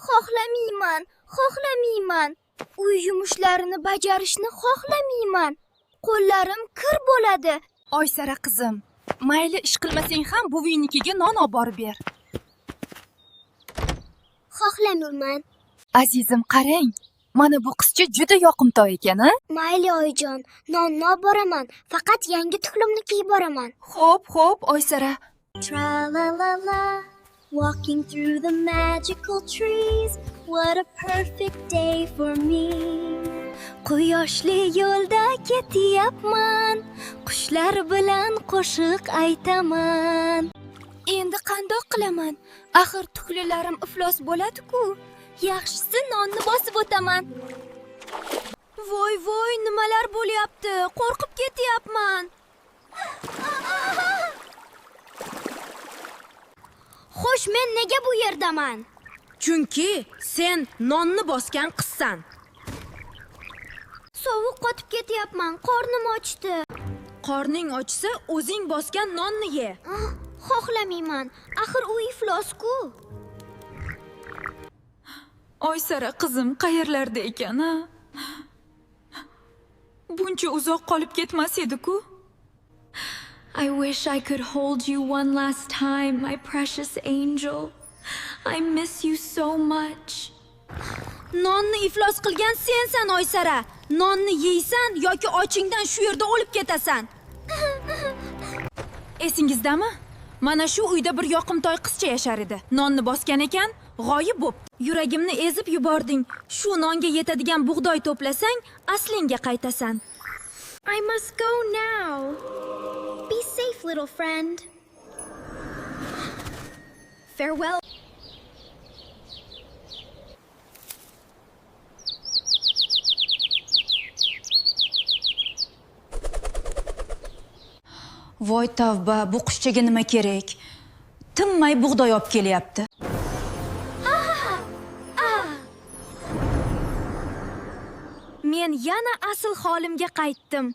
Xohlamayman, xohlamayman. Uy yumushlarini bajarishni xohlamayman. Qo'llarim kir bo'ladi. Oysara qizim, mayli, ish qilmasang ham buvingnikiga non olib borib ber. Xohlamayman. Azizim, qarang, mana bu qizcha juda yoqimtoy ekan, a? Mayli, oyijon, nonni olib boraman. Faqat yangi tuflimni kiyib boraman. Xo'p, xo'p, Oysara. Tra la la la, walking through the magical trees. What a perfect day for me. Quyoshli yo'lda ketyapman, qushlar bilan qo'shiq aytaman. Endi qandoq qilaman? Axir tuklilarim iflos bo'ladi-ku. Yaxshisi, nonni bosib o'taman. Voy voy, nimalar bo'lyapti? Qo'rqib ketyapman. Xo'sh, men nega bu yerdaman? Chunki sen nonni bosgan qizsan. Sovuq, qotib ketyapman. Qornim ochdi. Qorning ochsa, o'zing bosgan nonni ye. Ah, xohlamayman. Axir u iflos-ku. Oysara qizim qayerlarda ekan, a? Buncha uzoq qolib ketmas edi-ku. I wish I could hold you one last time, my precious angel. I miss you so much. Nonni iflos qilgan sensan, Oysara. Nonni yeysan yoki ochingdan shu yerda o'lib ketasan. Esingizdami? Mana shu uyda bir yoqimtoy qizcha yashar edi. Nonni bosgan ekan, g'oyib bo'pti. Yuragimni ezib yubording. Shu nonga yetadigan bug'doy to'plasang, aslingga qaytasan. I must go now. Be safe, little friend. Farewell. Voy tavba, bu qushchaga nima kerak? Tinmay bug'doy olib kelyapti. Men yana asl holimga qaytdim.